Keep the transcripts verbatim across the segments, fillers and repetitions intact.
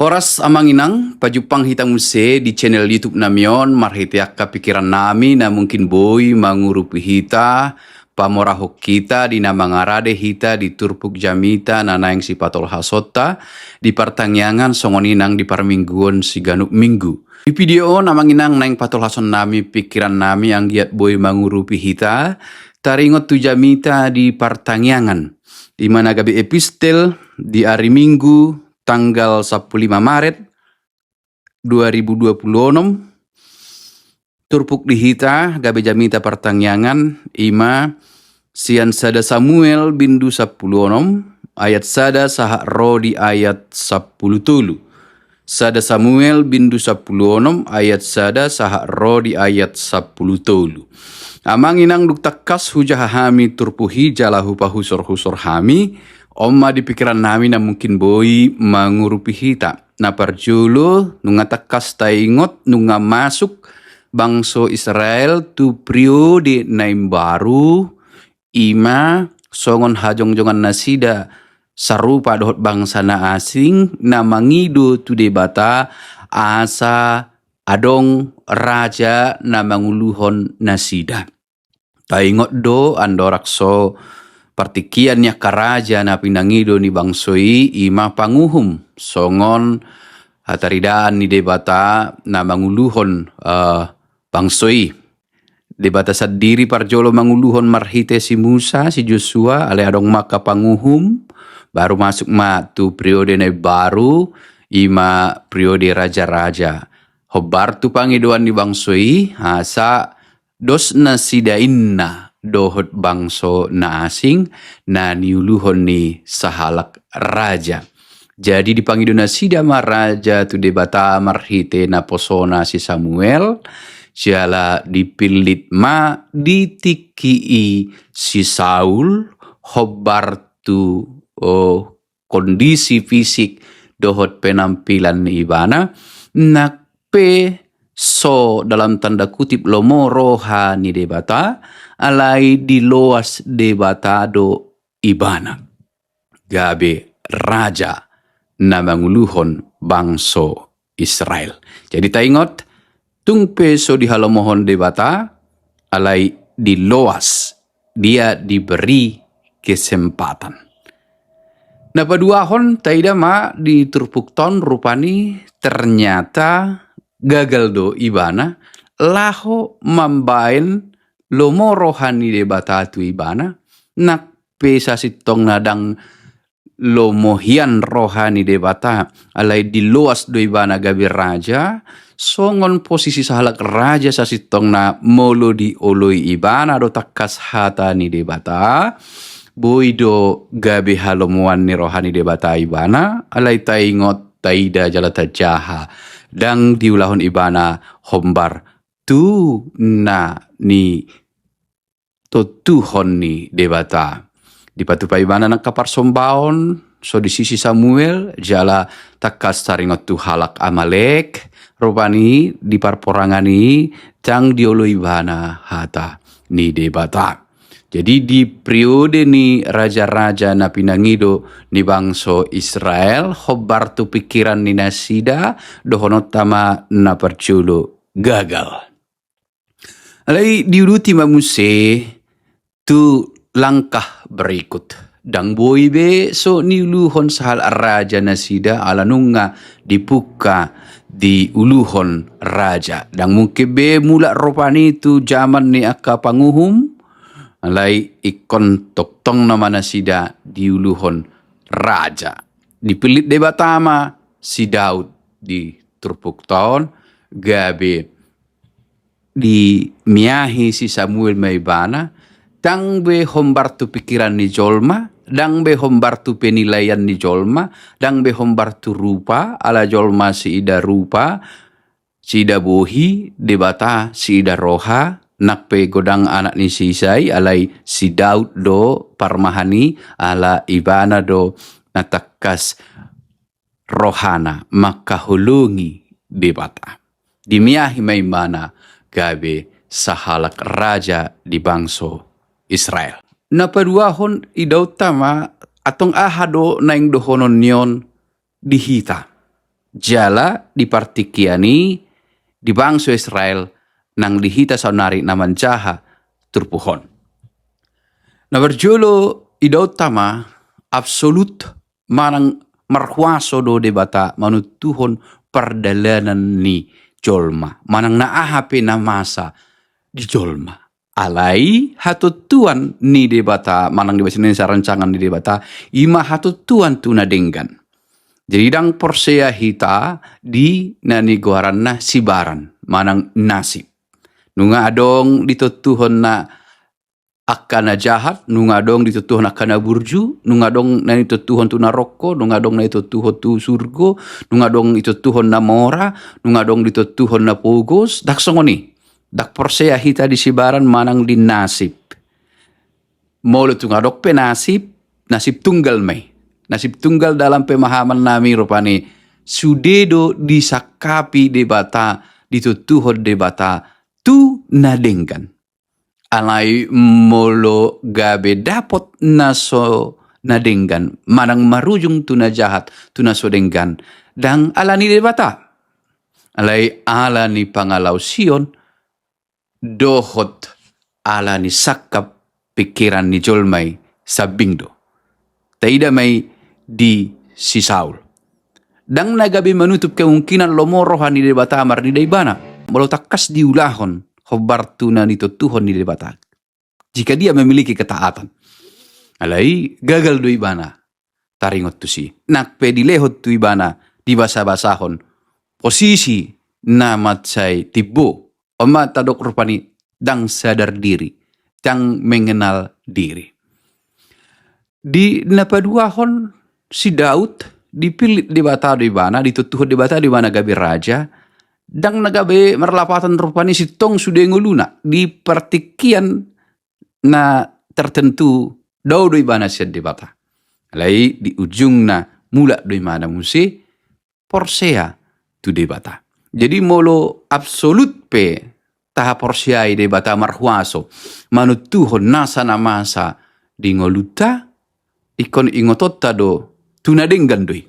Horas amang inang, pajumpang hita muse di channel YouTube nami on marhite angka pikiran nami na mungkin boi mangurupi hita, pamorahon hita di na mangarade hita di turpuk jamita na naeng sipatolhasonta di partangiangan songon i nang di parmingguon siganup minggu. Di video on amang inang naeng patolhason nami pikiran nami anggiat boi mangurupi hita taringot tu jamita di partangiangan. I ma na gabe epistel di ari Minggu tanggal sampulu lima Maret dua ribu dua pulu onom. Turpuk di hita gabe jamita partangiangan i ma sian sada Samuel bindu sampulu onom ayat sada sahat ro di ayat sampulu tolu. Sada Samuel bindu sampulu onom ayat sada sahat ro di ayat sampulu tolu. Amang inang, dung tangkas hujaha hami turpuk i jala hupahusor-husor hami, on ma di pikiran nami na mungkin boi mangurupi hita. Na parjolo, nunga tangkas taingot nunga masuk bangso Israel tu periode na imbaru, i ma songon hajongjongan nasida sarupa dohot bangsa na asing na mangido tu Debata asa adong raja na manguluhon nasida. Taingot do andorang so partingkian ni angka raja na pinangido ni bangso i, i ma panguhum songon hataridaan ni Debata na manguluhon, eh, bangso i. Debata sandiri parjolo manguluhon marhite si Musa, si Josua, alai adong ma angka panguhum, baru masuk ma tu periode na imbaru, i ma periode raja-raja. Hombar tu pangidoan ni bangso i, asa dos nasida inna dohot bangso na asing na niuluhon ni sahalak raja. Jadi dipangido nasida ma raja tu Debata marhite naposona si Samuel, jala dipillit ma di tingki i si Saul, hombar tu, oh, kondisi fisik dohot penampilan ni ibana, nang pe so dalam tanda kutip lomo roha ni Debata, alai diloas Debata do ibana gabe raja na manguluhon bangso Israel. Jadi taingot, tung pe so dihalomohon Debata, alai diloas, dia diberi kesempatan. Na paduahon, taida ma di turpukta on rupani ternyata gagal do ibana laho mambaen lomo roha ni Debata tu ibana, nang pe sasintongna ndang lomo hian roha ni Debata, alai diloas do ibana gabe raja, songon posisi sahalak raja sasintongna molo dioloi ibana do tangkas hata ni Debata, boi do gabe halomoan ni roha ni Debata ibana, alai taingot, taida jala tajaha, ndang diulahon ibana hombar tu na ni tontuhon ni Debata. Dipatupa ibana nangka parsombaon, so disi si Samuel, jala tangkas taringot tu halak Amalek, rupani di parporangan i ndang dioloi ibana hata ni Debata. Jadi di periode ni raja-raja na pinangido ni bangso Israel, hombar tu pikiran ni nasida, dohononta ma na parjolo gagal. Alai diuduti ma muse tu langkah berikut. Ndang boi be so niuluhon sahalak raja nasida ala nunga dipungka diuluhon raja. Ndang mungkin be mulak rupani tu jaman ni angka panguhum, alai ingkon tongtongna ma nasida diuluhon raja. Dipillit Debata ma si Daud di turpukta on gabe dimiahi si Samuel ma ibana, ndang be hombar tu pikiran ni jolma, ndang be hombar tu penilaian ni jolma, ndang be hombar tu rupa, ala jolma siida rupa, siida bohi, Debata siida roha, nang pe godang anak ni si Isai, alai si Daud do parmahan i, ala ibana do na tangkas rohana mangkaholongi Debata. Dimiahi ma ibana gabe sahalak raja di bangso Israel. Na paduahon, idaonta ma antong aha do naeng dohonon ni on di hita. jala di partingkian i di bangso Israel nang di hita saonari na manjaha turpuk on. Na parjolo, idaonta ma absolut manang marhuaso do Debata manontuhon pardalanan ni jolma, manang na aha pe na masa di jolma. Alai hatontuan ni Debata, manang di bahasa Indonesia rancangan ni Debata, i ma hatontuan tu na denggan. Jadi ndang porsea hita di na nigoaranna sibaran, manang nasib. Nunga adong ditontuhon na angka na jahat, nunga adong ditontuhon angka na burju, nunga adong na ditontuhon tu naroko, nunga adong na ditontuhon tu surgo, nunga adong ditontuhon na mora, nunga adong ditontuhon na pogos, ndang songon i. Ndang porsea hita di sibaran manang di nasib. Molo tung adong pe nasib, nasib tunggal ma i. Nasib tunggal dalam pemahaman nami rupani sude do disangkapi Debata, ditontuhon Debata tu na denggan. Alai molo gabe dapot na so na denggan, manang marujung tu na jahat, tu na so denggan, ndang ala ni Debata. Alai ala ni pangalaosion dohot ala ni sangkap pingkiran ni jolma i sambing do. Taida ma i di si Saul. Ndang na gabe manutup kemungkinan lomo roha ni Debata marnida ibana molo tangkas diulahon hombar tu na nitontuhon ni Debata, jika dia memiliki ketaatan. Alai gagal do ibana taringot tusi. Nang pe dilehon tu ibana, dibasabasahon posisi na mansai timbo, on ma tadok rupani ndang sadar diri, ndang mengenal diri. Di na paduahon, si Daud dipillit Debata do ibana, ditontuhon Debata do ibana gabe raja, ndang na gabe marlapatan rupani sintong sude ngoluna, di partingkian na tertentu dao do ibana sian Debata. Alai di ujungna mulak do ibana muse porsea tu Debata. Jadi molo absolut pe tahaporseai Debata marhuaso manontuhon nasa na masa di ngolunta, ingkon ingotonta do tu na denggan do i,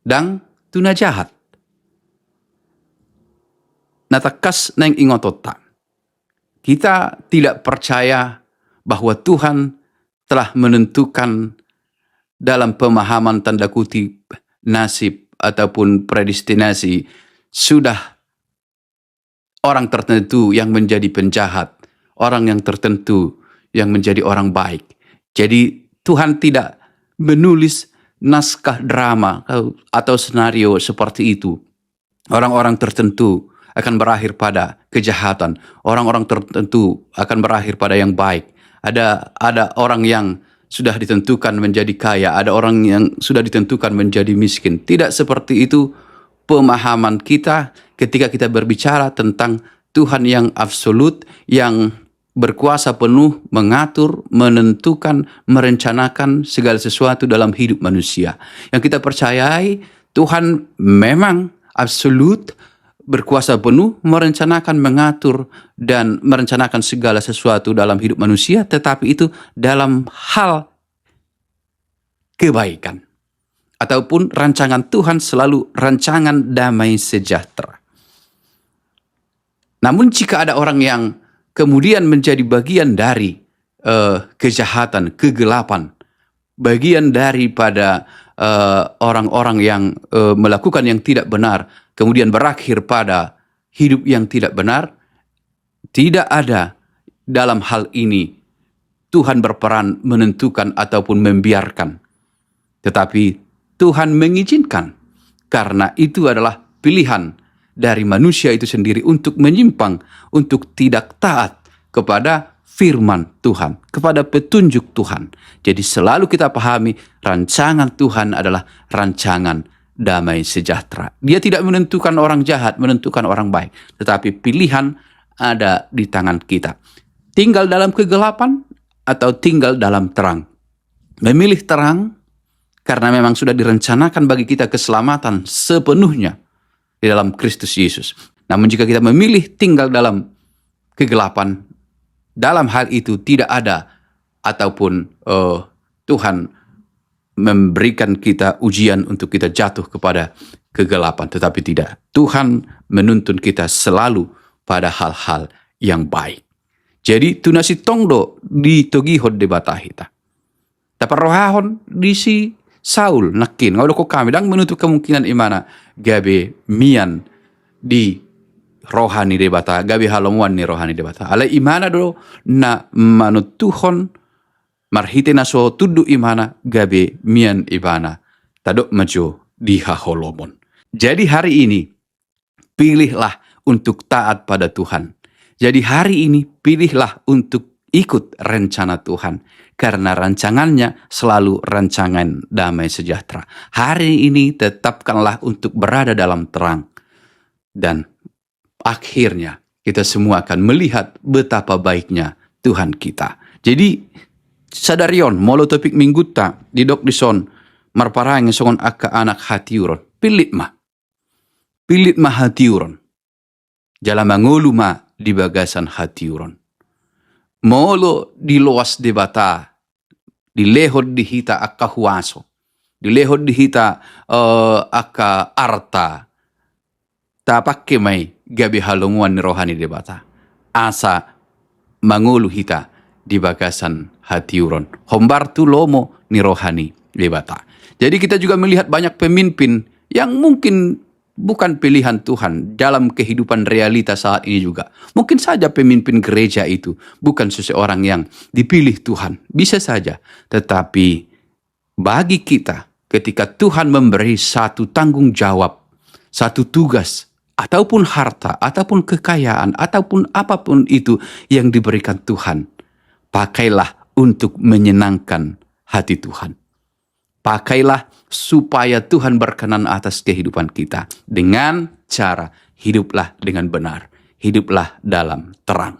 ndang tu na jahat. Na tangkas naeng ingotonta. Kita tidak percaya bahwa Tuhan telah menentukan dalam pemahaman tanda kutip nasib ataupun predestinasi sudah orang tertentu yang menjadi penjahat, orang yang tertentu yang menjadi orang baik. Jadi Tuhan tidak menulis naskah drama atau senario seperti itu. Orang-orang tertentu akan berakhir pada kejahatan. Orang-orang tertentu akan berakhir pada yang baik. Ada ada orang yang sudah ditentukan menjadi kaya, ada orang yang sudah ditentukan menjadi miskin. Tidak seperti itu pemahaman kita ketika kita berbicara tentang Tuhan yang absolut, yang berkuasa penuh mengatur, menentukan, merencanakan segala sesuatu dalam hidup manusia. Yang kita percayai, Tuhan memang absolut, berkuasa penuh merencanakan, mengatur, dan merencanakan segala sesuatu dalam hidup manusia, tetapi itu dalam hal kebaikan. Ataupun rancangan Tuhan selalu rancangan damai sejahtera. Namun jika ada orang yang kemudian menjadi bagian dari eh, kejahatan, kegelapan, bagian daripada eh, orang-orang yang eh, melakukan yang tidak benar, kemudian berakhir pada hidup yang tidak benar, tidak ada dalam hal ini Tuhan berperan menentukan ataupun membiarkan. Tetapi Tuhan mengizinkan, karena itu adalah pilihan dari manusia itu sendiri untuk menyimpang, untuk tidak taat kepada firman Tuhan, kepada petunjuk Tuhan. Jadi selalu kita pahami, rancangan Tuhan adalah rancangan damai sejahtera. Dia tidak menentukan orang jahat, menentukan orang baik, tetapi pilihan ada di tangan kita. Tinggal dalam kegelapan atau tinggal dalam terang. Memilih terang karena memang sudah direncanakan bagi kita keselamatan sepenuhnya di dalam Kristus Yesus. Namun jika kita memilih tinggal dalam kegelapan, dalam hal itu tidak ada ataupun eh, Tuhan memberikan kita ujian untuk kita jatuh kepada kegelapan, tetapi tidak. Tuhan menuntun kita selalu pada hal-hal yang baik. Jadi tu na sintong do ditogihon Debata hita. Taparrohahon di si Saul nangkin, nga hudokhon hami, ndang menutup kemungkinan ibana gabe mian di roha ni Debata, gabe halomoan ni roha ni Debata. Alai ibana do na manontuhon marhite na so tunduk ibana gabe mian ibana tadok ma jo di haholomon. Jadi hari ini pilihlah untuk taat pada Tuhan. Jadi hari ini pilihlah untuk ikut rencana Tuhan, karena rancangannya selalu rancangan damai sejahtera. Hari ini tetapkanlah untuk berada dalam terang, dan akhirnya kita semua akan melihat betapa baiknya Tuhan kita. Jadi sadari on, molo topik minggunta didok dison marparange songon angka anak hatiuron, pillit ma. Pillit ma hatiuron. Jala mangolu ma di bagasan hatiuron. Molo diloas Debata, dilehon di hita angka huaso, dilehon di hita eh, angka arta, tapangke ma i gabe halomoan ni roha ni Debata, asa mangolu hita di bagasan hatiuron, hombar tu lomo ni roha ni Debata. Jadi kita juga melihat banyak pemimpin yang mungkin bukan pilihan Tuhan dalam kehidupan realita saat ini juga. Mungkin saja pemimpin gereja itu bukan seseorang yang dipilih Tuhan. Bisa saja. Tetapi bagi kita, ketika Tuhan memberi satu tanggung jawab, satu tugas, ataupun harta, ataupun kekayaan, ataupun apapun itu yang diberikan Tuhan, pakailah untuk menyenangkan hati Tuhan. Pakailah supaya Tuhan berkenan atas kehidupan kita dengan cara hiduplah dengan benar, hiduplah dalam terang.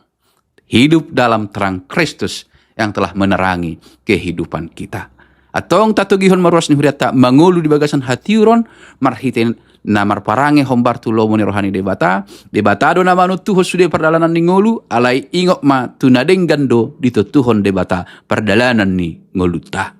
Hidup dalam terang Kristus yang telah menerangi kehidupan kita. Antong tatogihon ma ruas ni hurianta mangolu di bagasan hatiuron marhite na marparange hombar tu lomo ni roha ni Debata. Debata do na manontuhon sude pardalanan ni ngolu, alai ingot ma tu na denggan do ditontuhon Debata pardalanan ni ngolunta.